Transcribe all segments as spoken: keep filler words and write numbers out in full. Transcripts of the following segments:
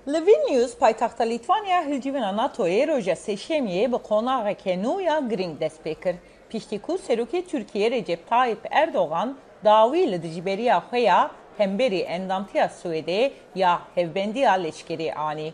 Li Vilnius, paytexta Lîtwanya, hilcivîna NATOyê roja Sêşemiyê bi qonaxeke nû ya girîng dest pê kir. Piştî ku Serokê Tirkiyê Recep Tayyip Erdogan dawî li dijberiya xwe ya hemberî endamtiya Swêdê ya Hevbendiya Leşkerî anî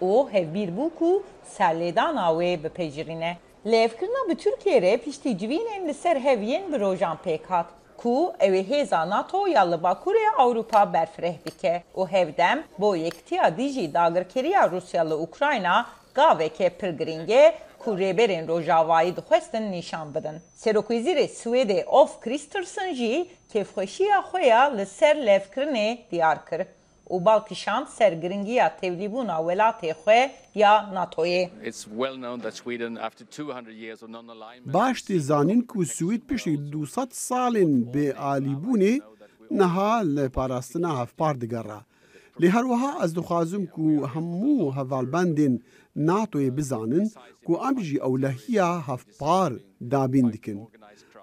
û hevbîr bû ku serlêdana wê bipejirîne. Lêvkirina bi Tirkiyê re piştî civînên li ser hev yên bi rojan pêk hat, ku ew ê hêza NATO ya li Bakurê Ewropa berfireh bike û hevdem bo yekitiya dijî dagirkeriya Rûsya li Ukrayna gaveke pir girîng e, ku rêberên Rojavayî dixwestin nîşan bidin. Serokwezîrê Swêdê Ulf Kristersson jî kêfxweşiya xwe ya li ser lêvkirinê diyar kir û bal kişand ser giringiya tevlîbûna welatê xwe ya NATOyê. It's well known that Sweden, after two hundred years of non-alignment, Baş tê zanîn ku Swêd piştî du sed salên bêalîbûnê niha li parastina hevpar digera. Lê her wiha ez dixwazim ku hemû hevalbendên NATOyê bizanin ku em jî ewlehiya hevpar dabîn dikin.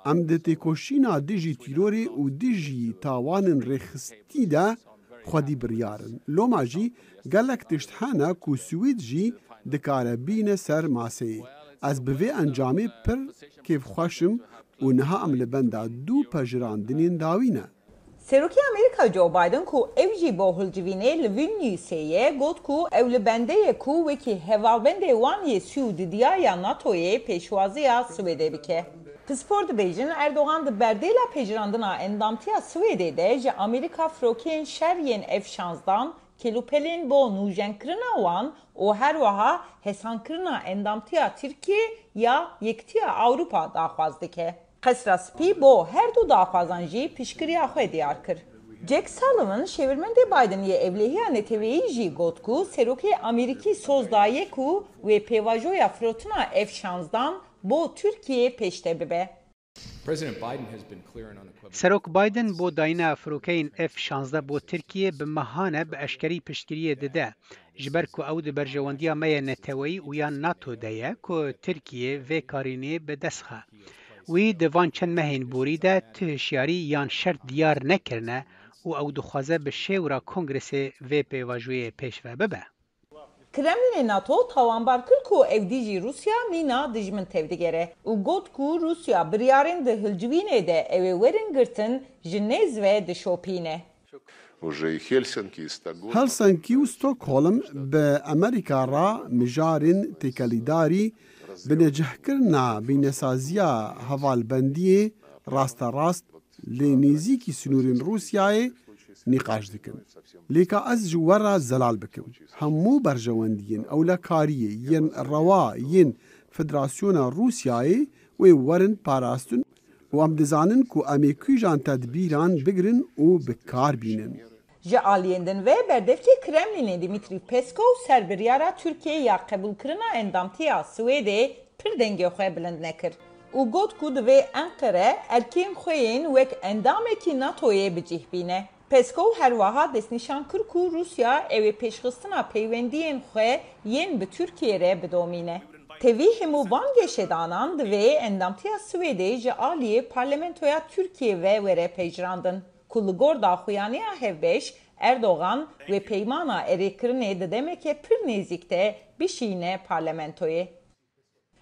Em di têkoşîna dijî tîrorê û dijî tawanên rêxistî de xwedî biryar in. Loma jî gelek tişt hene ku Swêd jî dikare bîne ser maseyê. Ez bi vê encamê pir kêfxweş im û niha em li benda du pejirandinên dawî ne. Serokê Amerîka Joe Biden, ku ew jî bo hilcivînê li Vilniusê ye, got ku ew li bendê ye ku wekî hevalbendê wan yê Swêdî ya NATOyê pêşwaziya Swêdê bike. Pispor dibêjin, Erdogan di berdêla pejirandina endamtiya Swêdê de ji Amerîka firokeyên şer yên F şanzdan, kêlûpelên bo nûjenkirina wan û her wiha hesankirina endamtiya Tirkiyê ya Yekitiya Ewropa daxwaz dike. Qesra Spî bo her du daxwazan jî piştgiriya xwe diyar kir. Jack Sullivan, şêwirmendê Biden yê ewlehiya neteweyî jî got ku serokê Amerîkî soz daye ku wê pêvajoya firotina F şanzdan bo Tirkiyê pêşde bibe. President Biden has been clear and unequivocal. Serok Biden bo dayîna firokeyên F şanzdeh bo Tirkiyê bi mehan e bi eşkerî piştgiriyê dide, ji ber ku ew di berjewendiya me ye neteweyî û ya NATO de ye ku Tirkiye vê karînê bi dest xe. Wî di van çend mehên borî de tu hişyarî yan şert diyar nekirine û ew dixwaze bi şêwra kongresê vê pêvajoyê pêşve bibe. Kremlînê NATO tawanbar kir ku ew dijî Rûsya mîna dijmin tevdigere û got ku Rûsya biryarên di hilcivînê de ew ê werin girtin ji nêz ve dişopîne. Уже и Хельсинки, и Стокгольм. Helsinkî û Stockholm bi Amerîka re mijarên têkelîdarî, binecihkirina bînesaziya hevalbendiyê rasterast lê nêzîkî sînorên Rûsyayê nîqaş dikin. Lê ka ez ji we re zelal bikim. Hemû berjewendiyên ewlekariyê yên rewa yên Federasyona Rûsyayê wê werin parastin û em dizanin ku em ê kîjan tedbîran bigirin û bi kar bînin. Ji aliyên din ve berdevkê Kremlînê Dimitrî Peskov ser biryara Tirkiyê ya qebûlkirina endamtiya Swêdê pir dengê xwe bilind nekir û got ku divê Enqere erkên xwe yên wek endamekî NATOyê bi cih bîne. Peskov her wiha destnîşan kir ku Rûsya ew ê pêşxistina peywendiyên xwe yên bi Tirkiyê re bidomîne. Tevî hemû van geşedanan divê endamtiya Swêdê ji aliyê Parlamentoya Tirkiyê ve were pejirandin, ku li gor daxuyaniya hevbeş Erdogan wê peymana erêkirinê di demeke pir nêzîk de bişîne parlamentoyê.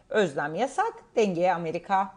Özlem Yasak, Dengê Amerîka.